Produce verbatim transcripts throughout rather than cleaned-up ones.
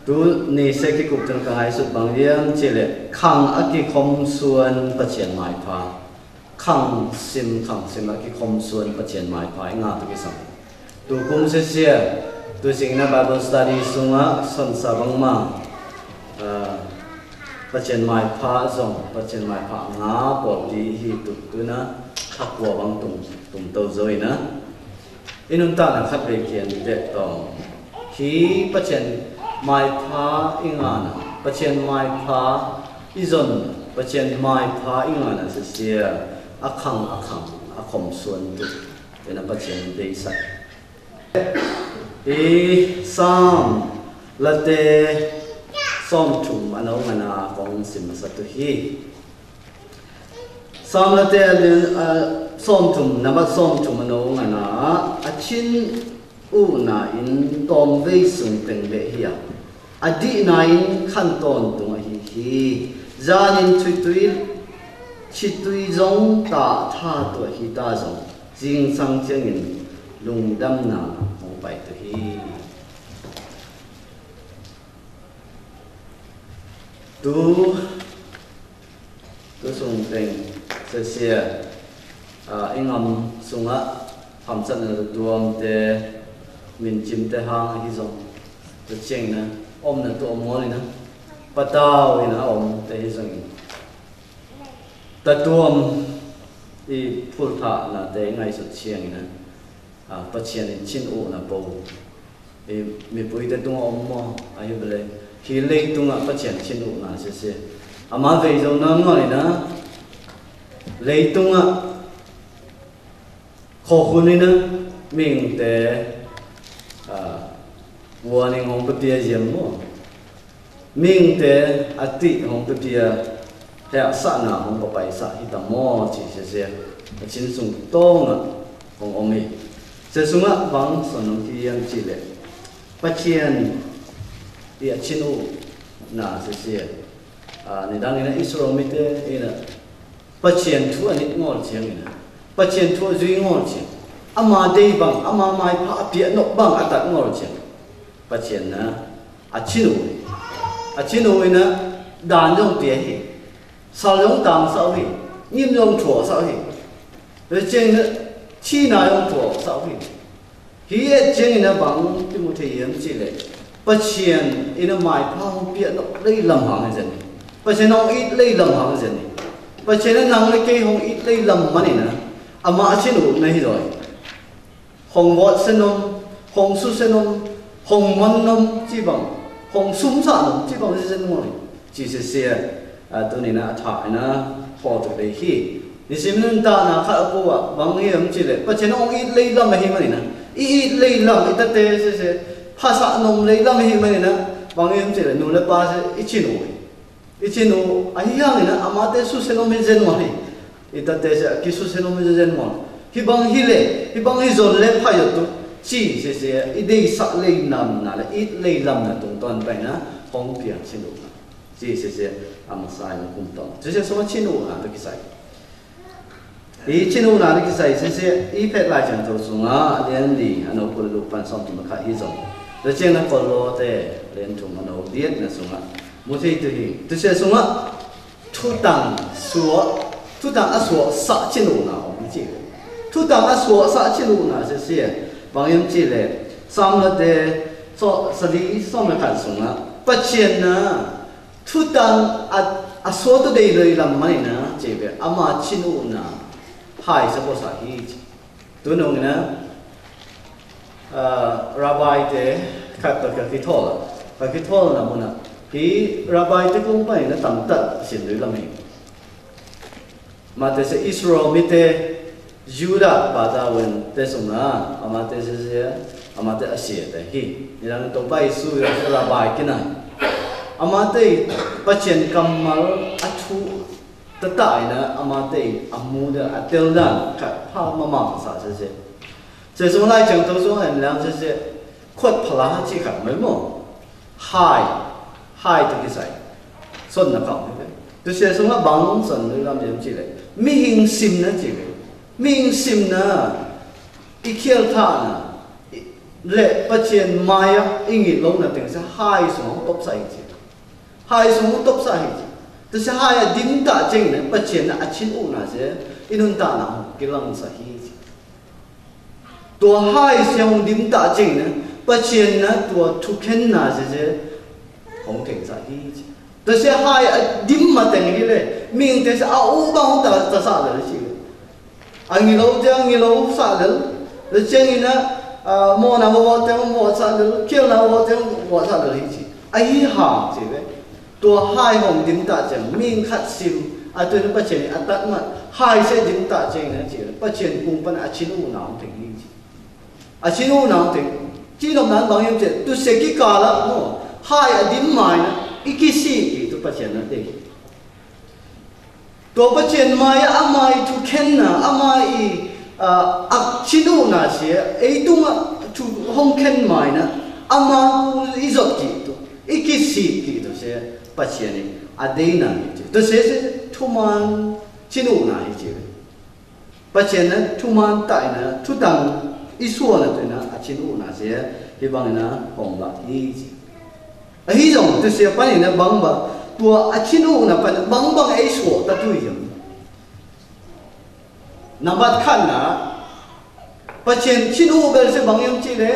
Tuni sek kikŭp tun kang hai sut bang yem ci leh khang a kikhom suan Pasian maipha. Khang sim, khang sim a kikhom suan Pasian maipha i ngă tŭ kisang. Tŭ kum sisia, tŭ sing na Bible study sung a, son sa bang ma. Pasian maipha zong, Pasian maipha ngă bôk ti hi tŭ tŭ na, khak kua bang tung, tung tâu zoi na. I nun ta na khat ve kian te tong. Hi Pasian maipha i ngă na, Pasian maipha i zon, Pasian maipha i ngă na sisia, a khang, a khang, a khom suan tŭ. Te na Pasian te i sa. I Sam late sawm thum a nô ngana kong sim sa tŭ hi. Sam late a lin, a, sawm thum, nabat sawm thum a nô ngana, a chin u na in tawm vei sung teng leh hi a. A dih na in khan tawntŭng a hi hi. Zan in chitui, chitui zong ta tha tua hi ta zong. Zingsang ciangin lungdamna hong pai tŭ hi. Tŭ, tŭ sung teng sisia, a, i ngam sung a, hamsat na tŭ tuam te, min cim te hang hi zong. Tŭ ciang na, om na tŭ om mol i na. Patau i na om te hi zong. Tŭ tuam i phul tha na te ngai sut ciang i na. A, Pasian in chin u na pô. I, mi pui te tung a om mô, a hi bê le. Hi leitung a Pasian chin u na sisia. Ama vei zong na ngol i na. Leitung a. Khô hun i na. Ming te. A, warning hong pia pia ziam mô. Ming te a ti hong pia pia, hea sa na hong papai sa hi ta mô ci sisia. A chin sung tong a hong om hi. Sisia sung a bang son hong ki yam ci le. Pasian i a chin u na sisia. A, nidang i na Israel mite i na. Pasian thu a nit ngol ciang i na. Pasian thu a zui ngol ciang. Ama dei bang, ama maipha a pia nok bang a tat ngol ciang. Pasian na. A chin u. A chin u i na dan zong pia hi. Sal zong tang sau hi. Ngim zong thua sau hi. Rê ciang na chi na zong thua sau hi. Hi et ciang i na bang Timothe yem ci le. Pasian i na maipha hong pia nok lei lam hang zen. Pasian hong it lei lam hang zen. Pasian i na nang le kei hong it lei lam man i na. Ama a chin u na hi doi. Hong vot se nôm, hong su se nôm, hong mon nôm ci bang, hong sum sa nôm ci bang se se nôm. Ci se se, a, tu ni na a tha na, hô tu lei hi. Ni sim nun ta na kha a kô a, bang hi am ci le, Pasian hong it lei lam hi ma ni na. I it lei lam, i ta te se se, pha sa nôm lei lam hi ma ni na, bang hi am ci le, nu le pa se, i chin u. I chin u, a hi hang i na, ama te su se nôm hi zen ma hi. I ta te se, ki su se nôm hi zen ma. Hi bang hi le, hi bang hi zon le pha yo tu. Ci se se, i dei sa lei nam na le, i lei lam na tung ton pai na, hong pia chin u na. Ci se se, ama sai na kum tong. Ci se so chin u na, ta ki sai. I chin u na ni ki sai sisi, i phet lai chang tau sung a, lian li, a nô kul lu pan som tum kha hi zong. Lu cheng na kol lo te, lian tum a nô liet na sung a. Mu thi tu hi, tu se sung a, thu tang sua, thu tang a sua sa chin u na ong chi. Thu tang a sua sa chin u na sisi, bang yam chi le, sam la te, so, sa li, som la khan sung a, pa chien na, Thu tang a, a sua tu dei lei lam mani na, ci bê, ama chin u na, hai sa bo sa hi ci. Tu nung na, a, rabbi te, kha, kha, kha ki thol, kha ki thol na mu na. Hi rabbi te kung pai na tam ta sin lei lam hi. Ama te se Israel mite, Yuda bata wen te sung na, ama te se se, ama te a sie te hi. Ni dang to bai su ya se la bai ki na. Ama te pa chien kammal a thu ta ta i na, ama te a mu de a tel dan, ka pha ma ma sa se se. Se sung lai chang to sung en lang se se, khuat pha la chi kha mai mo. Hai, hai tu ki sai. Son na kau ni. Tu se sung a bang son ni lam yam chi le. Mi hing sim na chi le. Mi hing sim na. I khiel tha na. I, Leh Pasian mai a i ngit lônat teng se hai sung tôp sa hi ci. Hai sung tôp sa hi ci. Tase hai a dim tah ceng ne Pasian ne a chin u na se i nun tah na hong kilang sa hi ci. Tua hai se hong dim tah ceng ne Pasian ne tua thukhen na se se hong keng sa hi ci. Tase hai a dim ma teng hi le ming te se a u bang ta ta sa le ci. A ngilâu te a ngilâu sa lel. Leh ceng ina, a, mò na wawat te wawat sa lel. Kiel na wawat te wawat sa lel hi ci. A hi ha ci be. Tua hai hong dim tah ceng. Ming khat sim. A tui na Pasian a tat ma. Hai se dim tah ceng na ci. Pasian kung pan a chin u nau teng hi ci. A chin u nau teng. Ci nop nan bang yem ci. Tu se ki kala mo. Hai a dim mai na. I ki si ki tu Pasian na te. Tua Pasian mai a, ama i thukhen na, ama i, a, a chin u na se, ei tung a thu hong khen mai na, ama ku i zot ki tu, i ki si ki tu se, Pasian i a dei na hi ci. Tu se se, thuman chin u na hi ci. Pasian na thuman ta i na, thutang i sua na tu i na, a chin u na se, hi bang i na, hong la hi ci. A hi zong, tu se pan i na bang ba, tua a chin u na pan bang bang ei sua ta tu i yong. Nambat khan na, Pasian chin u bel se bang yong ci le,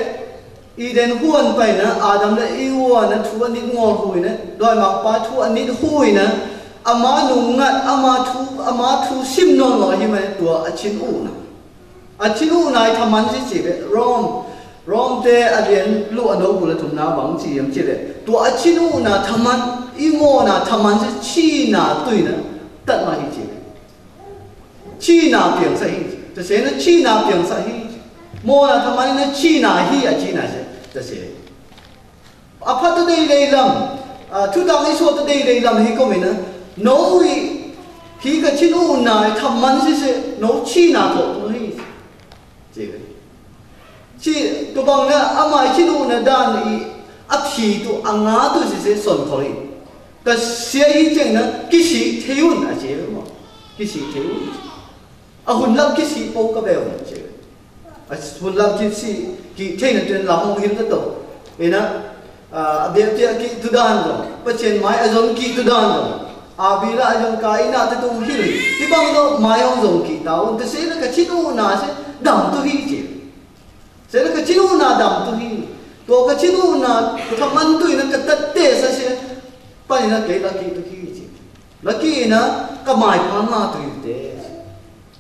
Eden huan pai na, Adam le Eva na thu a nit ngol hui na, doi mak pa thu a nit hui na, ama nung ngat, ama thu, ama thu sim non lo hi ma tua a chin u na. A chin u na i thaman si ci le, Rom, Rom te a dien lu a no bu la thum na bang ci yem ci le. Tua a chin u na thaman, i mò na thaman si ci na tui na, tat ma hi ci le. Chi na piang sa hi. Tase na chi na piang sa hi. Mò na thaman na chi na hi a chi na se. Tase. A pha ta dei lei lam. A, thu tang i so ta dei lei lam hi ko mi na. No i hi ka chin u na thaman si se. No chi na to to hi. Ci. Ci, tu bang na, ama i chin u na dan i, a phi tu, a nga tu si se son khol i. Ka sia i ceng na, ki si thei un a ci mo. Ki si thei un. A hun lam ki si po ka be un ci. A hun lam ki si, ki thei na tuen lam hong hil na to. Ina, A, a biapia ki tu dan zong. Pasian mai a zong ki tu dan zong. A bila a zong ka ina te tung hil. Hi bang no mai hong zong ki ta un. Te se na ka chin u na se dam tu hi ci. Se na ka chin u na dam tu hi. To ka chin u na thaman tu i na ka tat te sa se. Pani na ke la ki tu hi ci. La ki na ka mai pha ma tu hi te.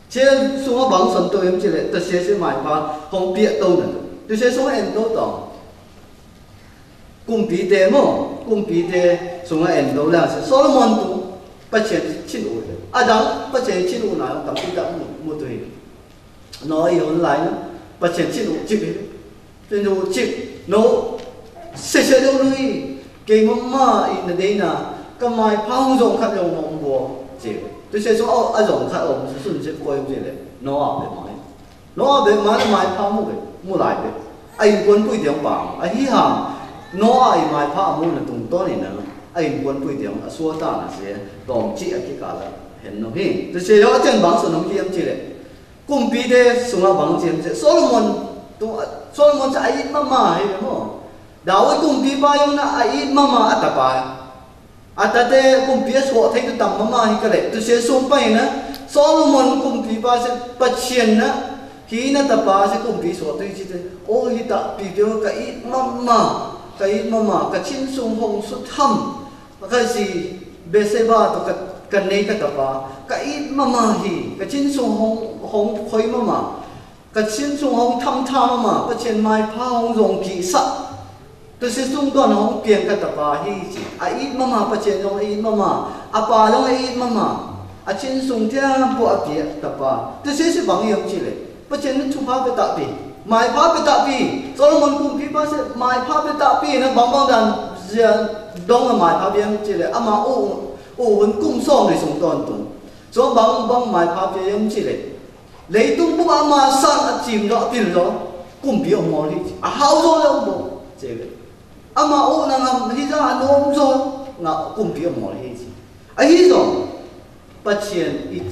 Sia sung a bang son to em ci le, ta sia sia mai pha, hong pia to na. Tu sia sung a en to to. Kumpi te mo, kumpi te sung a en to la sia. Solomon tu, Pasian chin u. Adam, Pasian chin u na, tam ti ta mu, mu tu hi. No, i hon lai na, Pasian chin u, chin u. Tui no cip, no, sese dong nui, kei mama i na dei na, ka mai pha hong zong khat yong nong bo, cip. Tui se so a zong khat ong, sun cip koi cip le, no a be mai. No a be mai, mai pha mu be, mu lai be. A in kuan pui tiang bang, a hi ham, no a i mai pha mu na tung ton i na, a in kuan pui tiang, a sua ta na se, tong ci a ki ka la, hen no hi. Tui se yo a cen bang so nong ki am ci le. Kumpi te sung a bang ciem se Solomon, tu, Solomon se a it mama hi mo. David kumpipa yong na a it mama a tapa. A tate kumpi a suak thei tu tam mama hi ka le. Tu se sung pai na Solomon kumpipa se Pasian na hi na tapa se kumpi suak thei ci te. O hi ta pi pio ka it mama, ka it mama, ka chin sung hong su tham. Ka si Betseba tu ka, ka nei ka tapa, ka it mama hi, ka chin sung hong, hong khoi mama, ka chin sung hong tham tha mama, Pasian mai pha hong zong ki sa. Tu si sung don hong piang ka tapa hi ci. A it mama, Pasian zong a it mama, a pa zong a it mama, a chin sung tiam po a pia tapa. Tu si si bang yom ci le. Pasian na thu pha pe ta pi. Mai pha pe ta pi. Solomon kumpipa se mai pha pe ta pi na bang bang dan zia dong na mai pha piam ci le. Ama u, u hun kum som le sung ton tung. So bang bang mai pha piam ci le. Leitung bu ama sa a cim do a pil do. Kumpi ong mol hi. A hau do le ong bo. Ci le. Ama u na ngam hi za a nom do. Nga kumpi ong mol hi. A hi do. Pasian i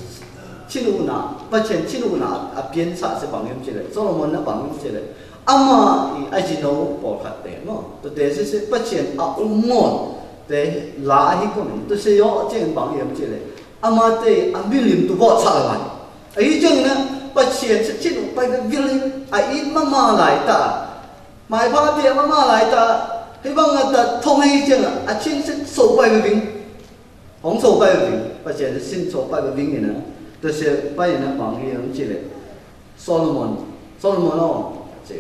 chin u na, Pasian chin u na a pian sa se bang yom ci le, Solomon na bang yom ci le. Ama i a ji no pô khat te no. Tơ te se se pacien a um mon te la hi kon. Tơ se yo chen bang yem che le. Ama te a mi lim tu bot sa lai. A hi chen na pacien se chin u pai be vil a i ma ma lai ta. Mai pa te ma ma lai ta. Hi bang ta thong hi chen a chin se so pai be ving. Hong so pai ving, pacien sin so pai ving ni na, tơ se pai na bang hi yem chi le. Solomon, Solomon ơ, chi.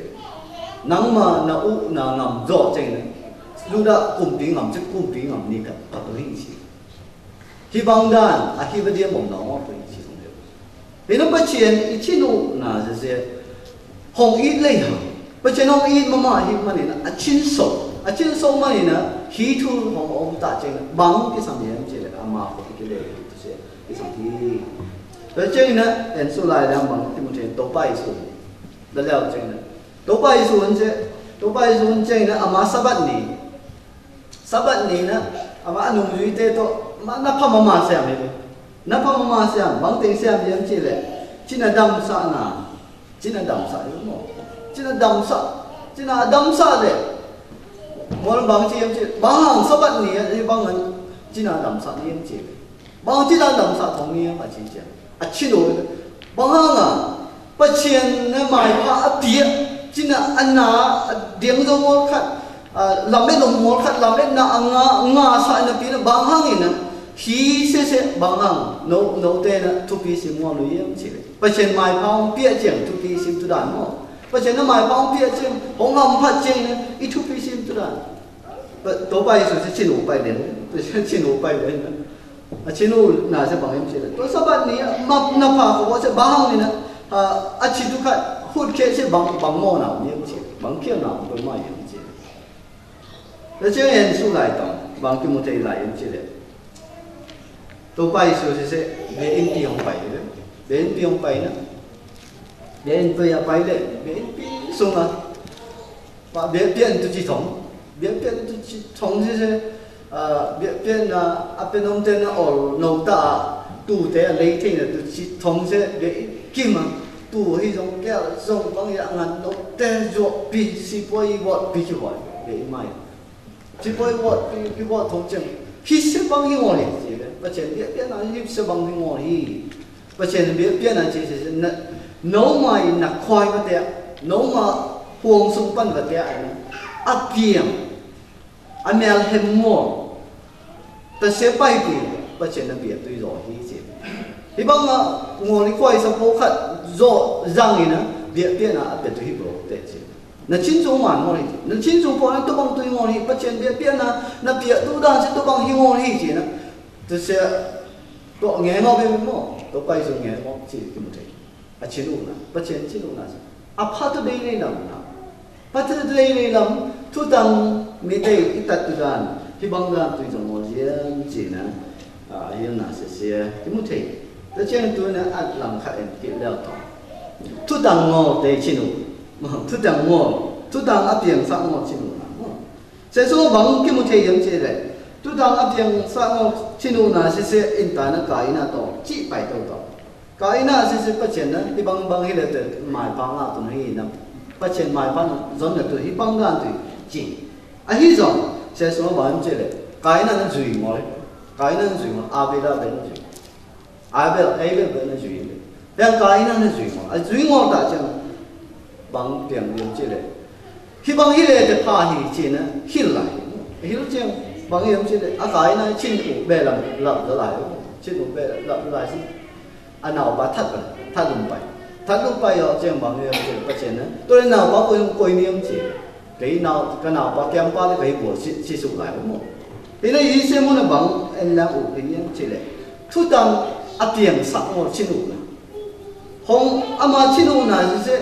Nang ma na u na ngam zo chi na. Yuđa kŭmping ngam chi kŭmping ngam ni ka, ka tu hi chi. Hi bang dan, a hi ba dia mong na ơ, tu hi chi song de. Pi nŏng pacien i chin u na se se hong it lei hăng. Pacien hong it mama hip mani na a chin so. A chin so mani na hi thu hong ôm ta cheng na bang ki sam yem che le ama ko ki le tu se ki sam hi. Pacien na en su lai lang bang ki mu chen to pai su. Da leo cheng na. To pai su che. To pai su cheng na ama Sabat ni. Sabat ni na, ama a nung yui te to, ma na pha mama siam he. Na pha mama siam, bang teng siam yem chi le. Chi na dam sa na. Chi na dam sa yem mo. Chi na dam sa. Chi na dam sa le. Mol bang chi yem chi. Bang hang Sabat ni, bang hang chi na dam sa ni yem chi le. Bang chi na dam sa thong ni yem a chi chi. A chi no. Bang hang a. Pacien na mai pha a pia, chi na a na, a dieng dong mol khat, a, lam et dong mol khat, lam et na a nga, nga sa na pi na bang hang i na, hi se se bang hang, no, no te na, thu pi sim mol lu yem chi le. Pacien mai pha hong pia chiang, thu pi sim tu dan mo. Pacien na mai pha hong pia chiang, hong ham pha chiang na, i thu pi sim tu dan. Pă, to pai su se chin u pai den, to se chin u pai den. A chin u na se bang yem se. To Sabat ni, ma, na pha ko se bang ni na. A, a chi tu khat, hut ke se bang, bang mo na yem se. Bang kia na ko ma yem se. Lĕ che en su lai tong, bang ki mu te lai yem se. To pai su se se, be in pi hong pai le. Be in pi hong pai na. Be in pi a pai le, be in pi sung a. Pă biă pian tu chi thong. Biă pian tu chi thong si se, a, biă pian na, a pe nom te na ol nô ta, tu te a lei te na tu chi thong se, biă kim a, tu hi zong kia zong bang ya ngan nô te zuă pi si poi wot pi chi wot, biă mai. Chi poi wot pi, pi wot thong chen. Hi se bang hi ngol hi, si ke. Ba chen biă pian na hi se bang hi ngol hi. Pacien biă pian a chi si na, nô mai na khoi ba tia, nô ma huông sung pan ba tia na. A piang, a mial hem mo. Ta se pai pi, pacien na biă tui zo hi chi. Hi bang a ngol hi khoi sa po khat zo zang i na, biă pian a biă tui hi bro te chi. Na chin sung man ngol hi chi. Na chin sung po na tu bang tui ngol hi, pacien biă pian a, na biă tu dan si tu bang hi ngol hi chi na. Tu se, to nge ngol biă mo, to pai sung nge ngol chi ki mu te. A chin u na, pacien chin u na. A pha tu dei lei lam na. Pha tu dei lei lam, tu dang mi dei i tat tu dan, hi bang dan tu zong mo zien chi na. A, hi na se se, ki mu te. Ta cien tu na at lam kha en ki leo to. Tu dang mo dei chin u. Tu dang mo, tu dang a piang sa mo chin u na. Se so bang ki mu te yem chi le. Tu dang a piang sa mo chin u na se se in ta na Kaina to, chi pai to to. Kaina se se pacien na, hi bang bang hi le te, mai pang a tu na hi na. Pacien mai pang zon na tu, hi bang gan tu, chi. A hi zong, se so bang chi le. Kaina na zui mo le. Kaina na zui mo, Abel a ben zui. Abel, Abel bê na zui bê. Yang Kaina na zui mo. A zui mo ta chang. Bang piang yem chi le. Hi bang hi le te pha hi chi na. Hil lai. Hil chang. Bang yem chi le. A Kaina chin u bê lam lap da lai. Chin u bê lap da lai si. A nau ba that ba. That lum pai. That lum pai yo chang bang yem chi le. Pacien na. Tui nau ba koi koi ni yem chi. Kei nau, ka nau pa kiăng pa lĕ kei bua si, si su lai mo. Hi na i se mo na bang, en na u kei yang chi lĕ. Thu tang a piang sa mo chin u na. Hong ama chin u na si se.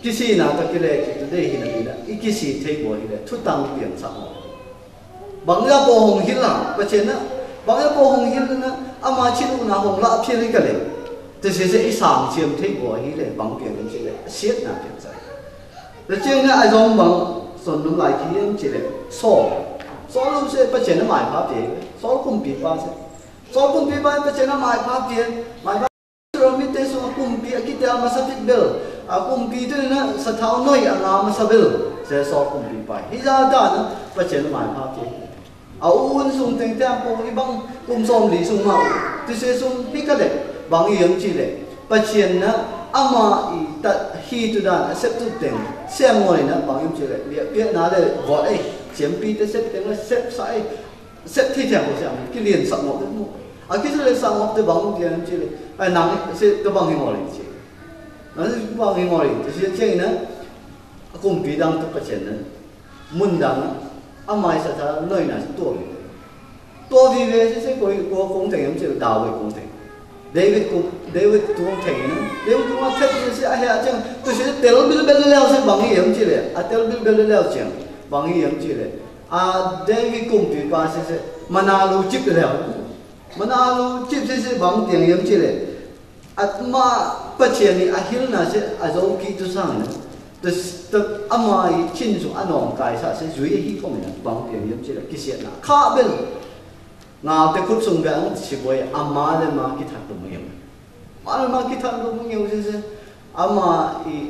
Kisi na ta ki lĕ ki tu de hi na bi na. I kisi thei bua hi lĕ. Thu tang piang sa mo. Bang ya bô hong hil la, pacien na. Bang ya bô hong hil na, ama chin u na hong la piang hi ka lĕ. Te se se i sang chiam thei bua hi lĕ, bang piang chi lĕ. Siet na piang sa. Lĕ chiang na a zong bang, son num lai ki yem chi lĕ, so. So lu se pacien na mai pa pie, so kum pi pa se. So kum pi pa pacien na mai pa pie, mai pa Israel míte sung a kùmpi a kit te a masa pit bel, a kùmpi tui na sathau noi a ngà masa bel, sese Sôl kùmpipa. Hidah ta na, Pachian mai pha pie. A ŭn sung teng teng pô i bang kùm sôm li sung ma ŭ. Tui se sung hi ka le, bang i yơng chi le. Pachian na, ama i ta hi tu dan, a sep tu teng. Sem ngoi na, bang i yơng chi le. Bia, bia na le, vot e, sem pi te sep teng, sep sa e. Sep thi teng pô sem, ki lien sak ngop te mu. A ki se le sak ngop te bang i yơng chi le. Ai nang, se, te bang i ngoi chi. Nang, se bang i ngoi, te se cheng na. Kùmpi dang tu Pachian na. Mŭn dang, ama i sathau noi na sô ri. Tôri we sese kô, kô kông teng yơng chi Dawid kông teng. Dawid kông, Dawid kông teng na. Dawid kông a thet sese a hia chang. Tu sese tel bil bel leo sese bang i yơng chi le. A tel bil bel leo chang. Bang i yơng chi le. A Dawid kùmpipa sese. Mana lu chip leo. Mana lu chip sese bang tiang yơng chi le. Atma Pachian i a hil na se a zo ki tu sang na. Tơ, tơ ama i chin su a nong kai sa se zui hi kong na bang piang yem chi la ki siat na. Ka bel. Nga te kut sung bel si boi ama le ma ki thak tu mung yem. Ma le ma ki thak tu mung yem se se. Ama i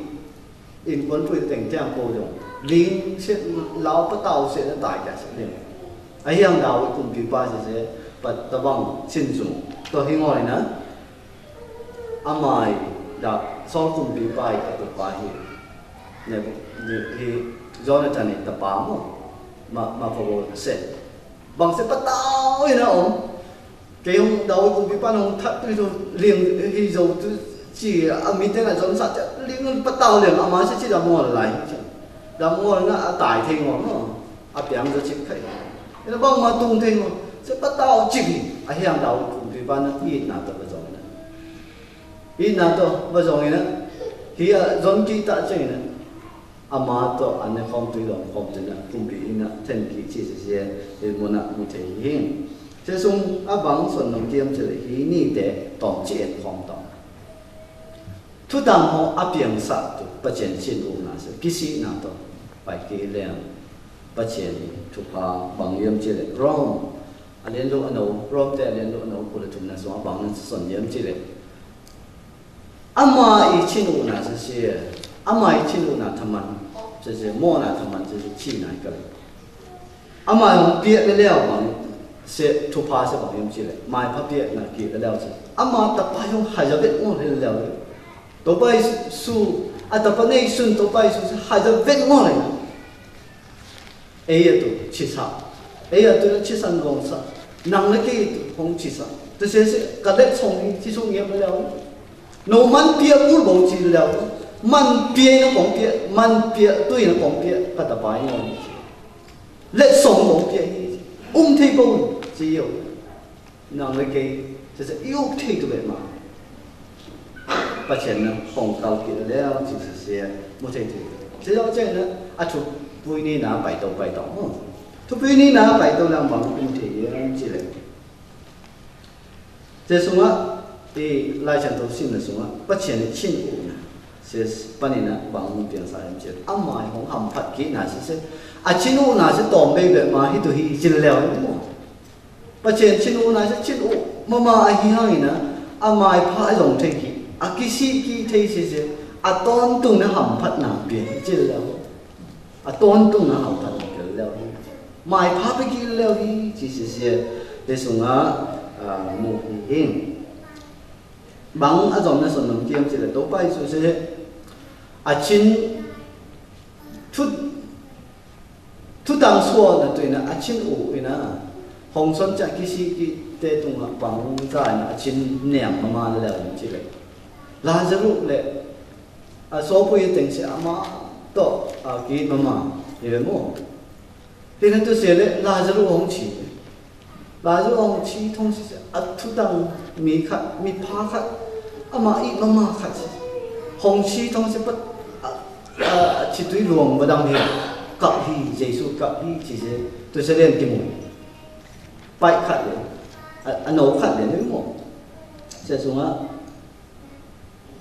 in kon pui teng tiang po jong. Ling se lau pa tau se na tai ka se ling. A hiang dau i kum pi pa se se. Pa ta bang chin sung. To hi ngoi na. Ama i, da, Sôl kùmpipa i, a tŭ pa hi. Nê, nê, hi, Jonathan i tơpă mô. Ma, ma pha bô se. Bang se patao i na ôm. Kei hŏng Dawid kùmpipa nŏng thăt tui tui liêng hi dô tui chi, a mi tê na Jon sa cha liêng patao liêng ama se chi da mô lai. Da mô na a tai thê ngô mô. A piang dô chi khai. Ê na bang ma tung thê ngô. Se patao chi. A hiang Dawid kùmpipa na i na tơ ba dô na. I na tơ, ba dŏng i na. Hi a dŏng ki ta cheng i na. Ama tơ, a ne khom tui dŏng khom tui na. Kùm pi i na, then ki chi si si, i mu na, mu the hi. Se sung, a bang son nong kiam chi le hi ni te, tong chi en khom tong. Thu tang hŏ, a piang sa tu, pa chen chin u na se, ki si na tơ, pai ki leng, pa chen, thu pa, bang yam chi le, rong, a lien lu a nô, rong te a lien lu a nô, ku le thum na sung, a bang na son yam chi le. Ama i chin u na se se, ama i chin u na thaman, se se, mo na thaman, se se, chi na i ka le. Ama i hong pia le leo bang, se, thupha se bang yom chi le, mai pha pia na ki le leo se. Ama tapa yong haja vet mo le leo le. Topa i su, a tapa nei sun topa i su se haja vet mo le. Ê yê tu, chi sa. Ê yê tu, chi sa nong sa. Nang lê kê tu, hong chi sa. Tu se se, ka lê song ni, chi song yê ma leo. Nô man pia mul bông chi leo. Man pia na kong pia, man pia tui na kong pia, ka ta bai nô. Lê song kong pia hi. Um thei bông, chi yô. Nang lê kê, sese, iu thei tu bê ma. Pa chen na, hong kau ki leo, chi sese, mu thei tu. Chi yô chen na, a thu pui ni na, bai tau, bai tau, hong. Thu pui ni na, bai tau lang bang, mu thei yê, chi lê. Chi sung a, i lai chan tau sim na sung a, pa chen na chin u na. Sese, pa ni na, bang mu piang sa yam chi. A mai hong ham phat ki na, sese. A chin u na, se tom bê bê ma, hi tu hi, chin leo, hi mo. Pa chen chin u na se chin u, ma ma a hi hang i na, a mai pha a zong thei ki, a ki si ki thei se se, a ton tung na ham phat na pia, chin leo. A ton tung na ham phat na pia leo. Mai pha pia ki leo hi, chi se se, te sung a, a, mu hi hi. Bang a zong na son nong kiam chi le, to pai su se, a chin, thu Thu tang sua na tui na a chin u i na. Hong son cha ki si ki te tung a pang za i na a chin niang ma ma le le chi le. Lazarus le. A so pu i teng se ama to a ki ma ma. Ye mo. Te na tu se le Lazarus hong chi. Lazarus hong chi thong si se, a thu tang mi khat, mi pha khat, ama i ma ma khat si. Hong chi thong si pat, a, a, chi tui luông ba dang hi, kap hi, Yêsu kap hi, chi se, tu se lien ki mu. Pai khat lien, a, a nô khat lien, mu. Se sung a,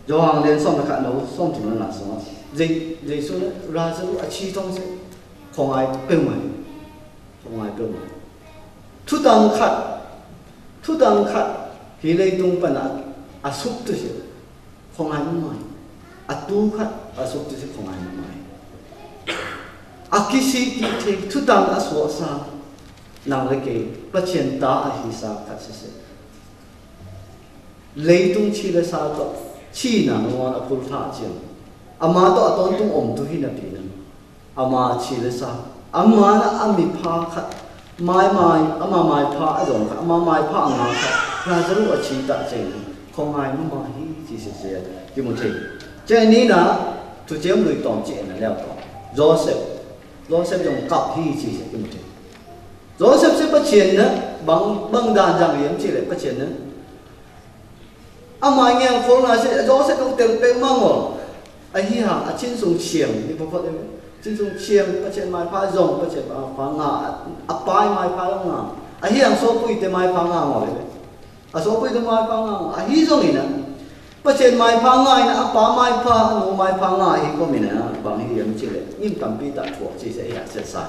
Yôhan lien song na kha nô song thum na na song. Yê, Yêsu na Lazarus a chi thong se. Khong ai peu mai. Khong ai peu mai. Thu tang khat. Thu tang khat. Hi lei tung pa na. A sŭp tŭ se, kho ngai mă mai. A tu khat, a sŭp tŭ se, kho ngai mă mai. A kisi ki te, tu tang a sua sa. Nang le ke, Pachên ta a hi sa khat se se. Lei tung chi le sa to, chi nang nuan a pul ta chiang. Ama to a ton tung om tu hi na pi nang. Ama chi le sa. Ama na a mi pha khat. Mai mai, ama mai pha a zong khat. Ama mai pha a nga khat. Lazarus a chi ta cheng. Kho ngai mă mai hi chi se se. Ki mu te. Cheng ni na, tu chem lui tom chi na leo tom. Joseph. Joseph zong kap hi chi se ki mu te. Joseph se Pachên na, bang, bang dan zang yem chi le Pachên na. Ama ngiang khol na se, Joseph tung tel pek mang o. A hi ha, a chin sung chiang, ni pha pha de. Chin sung chiang, Pachên mai pha zong, Pachên mai pha nga, a pai mai pha nga. A hi ang so pui te mai pha nga ngo le. A so pui te mai pha nga, a hi zong ina. Pachên mai pha nga ina, a pa mai pha, nu mai pha nga, hi ko mina, bang hi yam chi le. Ngim tam pi ta thuak chi se, ya se sa.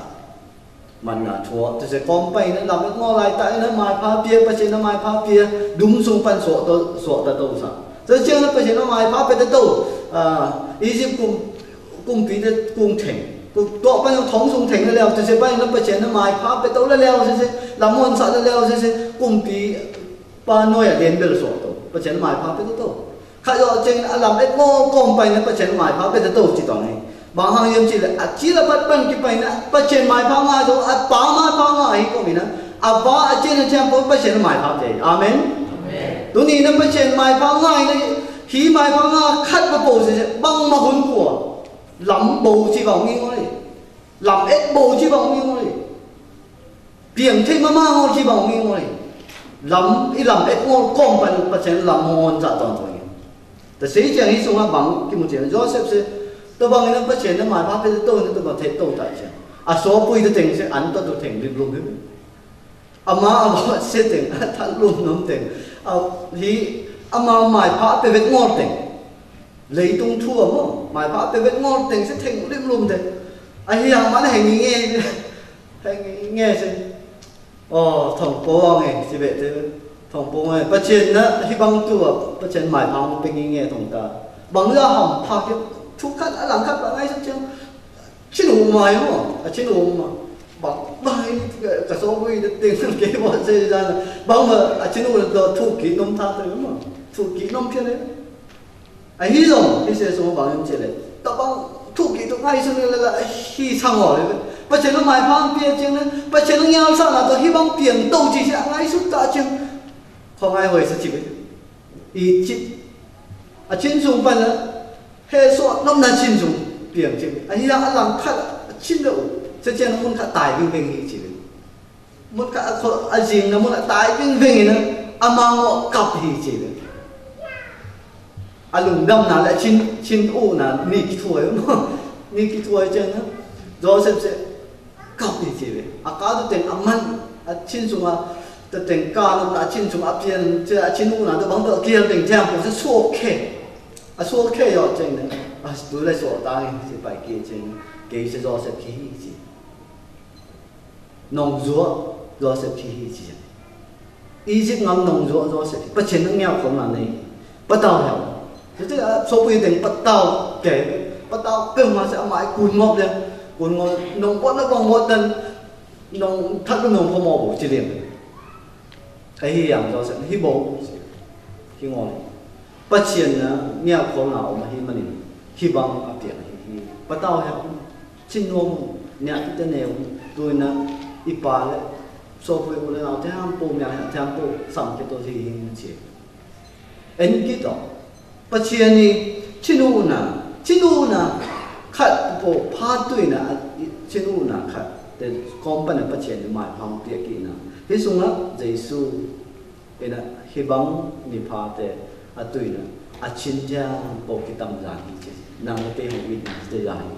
Man na thuak, tơ se kong pai na, lam ngô lai ta na, mai pha pia, Pachên na mai pha pia, dum sung pan suak tơ, suak tơ tơ sa. Tơ se na Pachên na mai pha pia tơ tơ, a, Egypt kum, kum pi tơ kum theng. Kum tơ pan thong sung theng na leo, tơ se pai na Pachên na mai pha pia tơ la leo, tơ se, lam môn sa la leo, tơ se, kum pi, pa noi a den bel suak tơ. Pachên na mai pha pia tơ tơ. Khă yua cheng a lam et mo kong pai na Pachên mai pha pet tơ tâu chi tong ni. Bang hang yom chi le, a chi la pat pan ki pai na Pachên mai pha nga tâu, a pa mai pha nga hi ko mi na. A pa a cheng a cheng po Pachên mai pha pet. Amen. Amen. Tu ni na Pachên mai pha nga hi na, hi mai pha nga khăt pa po se, bang ma hun kua. Lam bo chi bang mi ngoi. Lam et bo chi bang mi ngoi. Piêng thei ma ma ngol chi bang mi ngol. Lam, i lam et ngol kong pan Pachên lam mon za ton ton. Ta sei chiang i sung a bang ki mu chiang Joseph se. Ta bang i na Pachên na mai pha pet tâu na ta bang thei tâu ta chiang. A so pui ta teng se an ta tu teng lip lum him. Ama ama se teng a ta lum nom teng. A hi ama mai pha pet ngol teng. Lei tung thua mo mai pha pet ngol teng se teng lip lum teng. A hi ama na heng nge. Heng nge se. Ơ, thong pô nge, si bê tê. Thong pô nge, Pachên na, hi bang tu a, Pachên mai pha mô pê nge nge thong ta. Bang la hăm pha kê, thu khăn, a lăng khăn, bang ai sŭt chiang. Chin u mai mô, a chin u ma. Bang, bang, ka so bui, tê, tê, kê, bang, se, jan. Bang ma, a chin u, do, thu ký nôm tha, tê, ma. Thu ký nôm phiên, ê. A hi zong, hi se sung bang yom chele. Ta bang thu ký tu ngai sung le la hi sang o le. Pachên mai pha pia chiang le. Pachên ngiao sa na to hi bang piang tâu chi se ngai sung ta chiang. Kho ngai hoi sa chi be. I chi. A chin sung pan la. He so nom na chin sung piang chi be. A hi a lang khat chin do. Sa chiang mun khat tai bing bing hi chi be. Mŭt kă a khol a jing na mŭt a tai ving ving na, a mang wŏ kăp hi chi le. A lŭng dăm na le chin, chin u na ni ki thuê mơ̆. Ni ki thuê chăng na. Joseph se kăp hi chi le. A ka tu teng a man, a chin sung a, tu teng ka na a chin sung a pian, chi a chin u na tu bang tu kial teng tiang ko se suak khe. A suak khe yŏ chăng na. A tu le suak ta hi chi pai ki chăng. Kei se Joseph ki hi chi. Nong Joseph ki hi chi. Egypt ngam nong Joseph. Pachên nang ngiao khong nang nei. Patao hiao. Thế thì, à, số quy định patao kể. Patao kêu mà sẽ mãi cùn ngọt lên. Cùn ngọt, nong bớt nó bong bớt lên. Nong thắt nó nong có mò bổ chi liền. Ê, hi yang Joseph, hi bô, hi ngô. Pachên na, ngiao khô na, ôm hi manin, hi bang a piang hi, hi. Patao he, chin nôm, nia i te nêu, tui na, i pa le, so pui u le na, te ham pô, mia he, te ham pô, sam ke to hi hi chi. En ki to. Pachên ni, chin u na, chin u na, khăt pô, pha tui na, chin u na, khăt. Te kong pa na pachên ni mai phang piak ki na. Hi sung a, Yêsu, ina, hi bang ni pha te, a tui na, a chin tiang pô ki tam zan hi chi. Nang te hong wit na, te zan hi.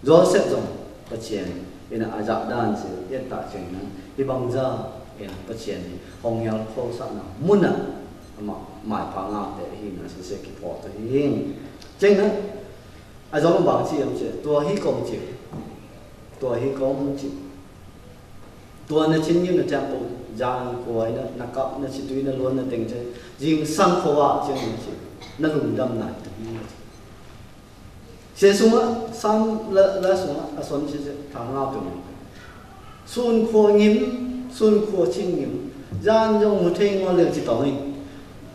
Joseph zong, Pachên, ina a zak dan se, yet ta cheng na, hi bang za, ina Pachên, hong yal kho sa na, mun na, ama, mai pha nga te, hi na, se se ki pho te, hi hing. Cheng na, a zong bang chi, am che, tua hi kong chi, tua hi kong chi. Tua nă chin ngim nă tempô, jan khua nă, nă kăp nă, situi nă, luôn nă, teng che, jing sang khua wa chiang nă chi, nă lŭng dăm nai tơ. Sê sung a, sam la, la sung a, a son chi che, thang ngao tơ. Sun khua ngim, sun khua chin ngim, jan yong mu theng ngol leng chi tong i.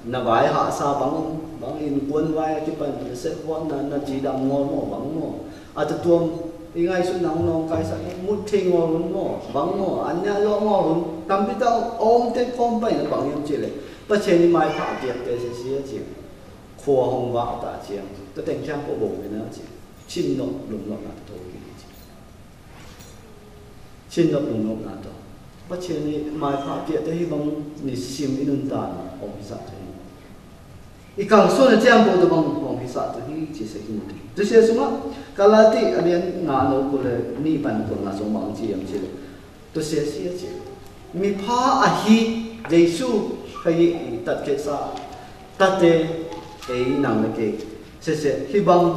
Nă wai hă sa bang, bang in kuôn wai a ki pan, nă sep won nă, nă ji dam ngol mo, bang mo. A tơ tuôm, i ngai sun nang nong kai sa, mŭt theng ngol lun mo, bang mo, an ña yo ngol lun, tam pi tao, ôm tê khôm pai nă bang yom chi lĕ. Pă chen i mai pha piak tê sê sê chi. Khua hong wa ta chiang, tơ teng chiang pô bông nă chi. Chin nŏk, lŭng nŏk nă tơ tôk i chi. Chin nŏk lŭng nŏk nă tŏ. Pă chen i mai pha piak tơ hi bang ni sim i nun ta nă, ong hi sa tơ hi. I kang sô nă tempô tơ bang ong hi sa tơ hi, chi sê hi mŭt. Tơ sê sung a, Galati a lian ngă nô kô lĕ ni pan kô ngă sung bang chi yam chi lĕ. Tơ sê sê chi. Mi pha a hi, Yêsu, kha i, i tat kê sa. Tat tê, e i nang lĕ kê. Sê sê, hi bang,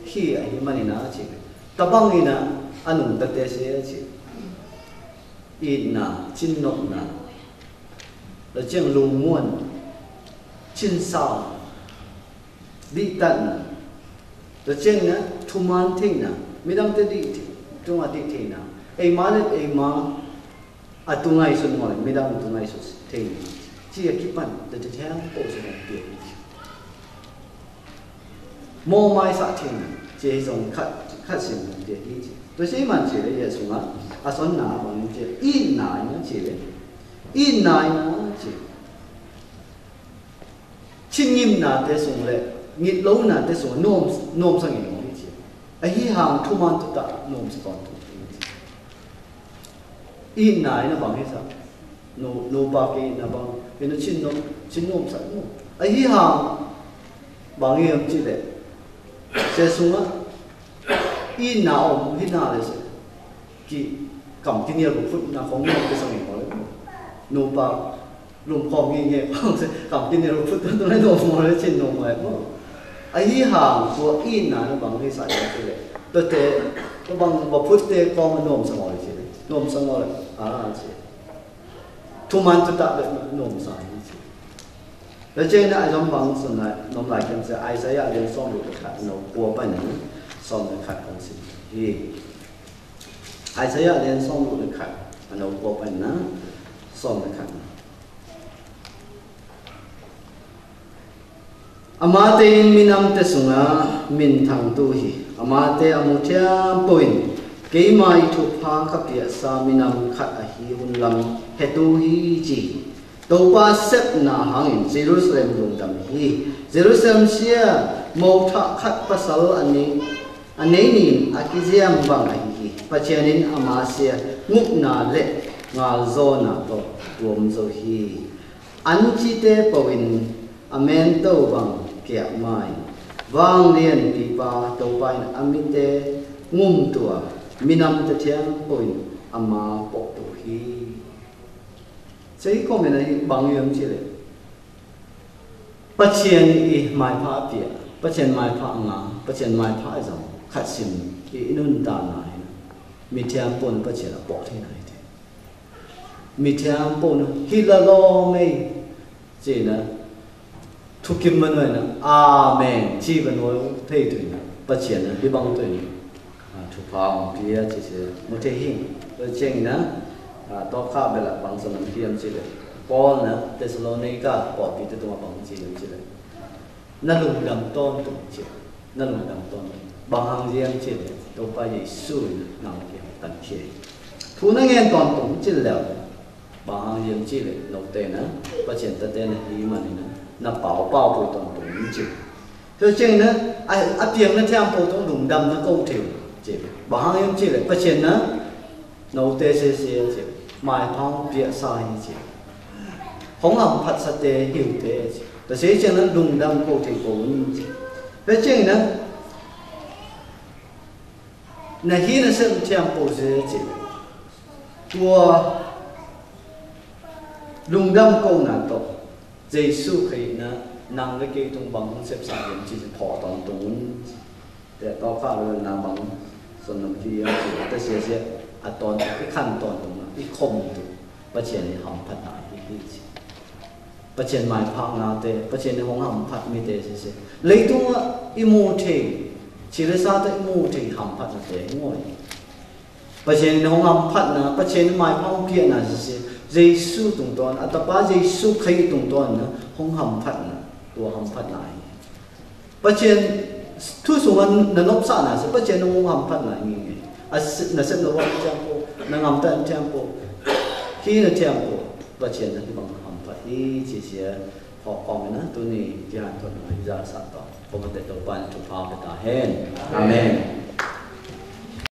hi a hi mă ni nă chi. Tabang i nă, a nung tat tê sê chi. It nă, chin nŏk nă. Lĕ chiang lŭng muôn. Chin sao. Dih tăn nă. Lĕ chiang nă, thuman thing nă. Mi dang tê dih thing. Tung a dih thing nă. Ê ma lĕ, ê ma. A tung ai sun ngol, mi dang tung ai sun thing nă. Chi a ki pan, tê tê thang, pô sun ngol, pia. Mô mai sa thing, chi hi song khat, khat sin, chi hi chi. Tui si man chi lĕ, Yêsu ngă, a son nă, bang chi, i nai nă chi lĕ. I nai nă chi. Chin ngim nă tê sung lĕ, ngit lô nă tê sung, nôm, nôm sa ngim ngô chi. A hi hang thu man tu ta, nôm sa kon tu. I nai nă bang hi sa. Nô, nô pa kê nă bang, kê nă chin nô, chin nôm sa nô. A hi hang, bang hi hang chi lĕ. Sê sung a, i nă ôm, hi nă lĕ sê. Ki, kam ki niel bơ phut nă khong nô kê sang i mô lĕ. Nô pa, lŭm khong ngê ngê khong sê, kam ki niel bơ phut nô lĕ nô mô lĕ chin nô mô lĕ mô. A hi hang, kua i nă nă bang hi sa i chi lĕ. Tơ tê, tơ bang bơ phut tê khong nôm sa mô lĕ chi lĕ. Nôm sa mô lĕ, a, chi. Thu man tu ta bĕ nôm sa hi chi. Lĕ chê nă a yom bang sŭn nă, nôm lai kem sê Isaiah lien sôm lu lĕ khat, nô kua pai nă, sôm lĕ khat kong sĭ. Hi. Isaiah lien sôm lu lĕ khat, nô kua pai nă, sôm lĕ khat. Ama tê in minam tê sung a, min thăng tu hi. Ama tê amu thiam pô in, keima i thupha kapiah sa minam khat ahi hun lam he tu hi chi. Tôpa sepna hangin Jerusalem lungdam hi. Jerusalem sia mâu thah khat pasal a nei, a nei nin a kiziam bang ahi hi. Pasian in ama sia ngŭpna leh ngalzona tôk tuôm zo hi. An chi te pô in a mento bang kiak mai. Vang lien pipa Tôpa in a mite ngum tua minam te thiang pô in ama pô tu hi. Sê i kô mena i bang yom chi lĕ. Pasian i mai pha pia, Pasian mai pha nga, Pasian mai pha zong, khat sim i nun ta nai. Mi thiam pô na Pasian a pô thei nai te. Mi thiam pô na hi la lo mei. Chi na. Thu kim mă nuai na, amen. Chi mă nuai thei tui na, Pasian na, hi bang tui na. A, thupha ong pia chi sê, mă thei hing. Ơ cheng na, a, tôkha bê la bang sơnăm kiam chi lĕ. Paul na, Tesalonika, Paul pi tê tung bang chi yem chi lĕ. Na lungdam ton tung chi. Na lungdam ton tung. Bang hang yem chi lĕ, Tôpa Yêsu na, nau kiam tan kiê. Thu na ngen ton tung chi lĕ. Bang hang yem chi lĕ, nô te na, Pasian ta te na, i mă ni na, na pao, pao pui ton tung ni chi. Tơ cheng na, a, a piang na thiam pô tung lungdam na kông thêu, chi. Bang hang yem chi lĕ, Pasian na, nô te sê sê chi. Mai pao pia sa hi chi. Hong am phat sa te hiu te chi. Tơ sê cheng na lungdam kông thêu kông ni chi. Tơ cheng na, na hi na sem thiam pô sê chi. Tua lungdam kông na tôk. Yêsu Krist na nang lĕ kê tung bang hong sep sa yem chi phô ton tung. Te tôkha lĕ na bang sơnăm kiam chi. Te sê sê. a ton, i khăn ton tung na, i khŏm tung, Pachên ih hamphat na ih ih ci. Pachên mai phak na te, Pachên ih hŏng hamphat mi te se se. Lei tung a i mu te, ci le sa te i mu te hamphat na te, ngoi. Pachên ih hŏng hamphat na, Pachên mai phak kiă na se se. Yêsu tung ton, a tapa Yêsu Krist tung ton na, hŏng hamphat na, tua hamphat na ih. Pachên thu sung a na nôk sa na se, Pachên nô hamphat na ngi ngi. A se, na se na wa tiang pô, na ngam tan tiang pô. Hi na tiang pô, Pachên na hi bang hamphat hi ci sia. Hŏ kong na tu ni tiang tu na ya sa to. Pô ma te to pan tu pa pe ta hen. Amen.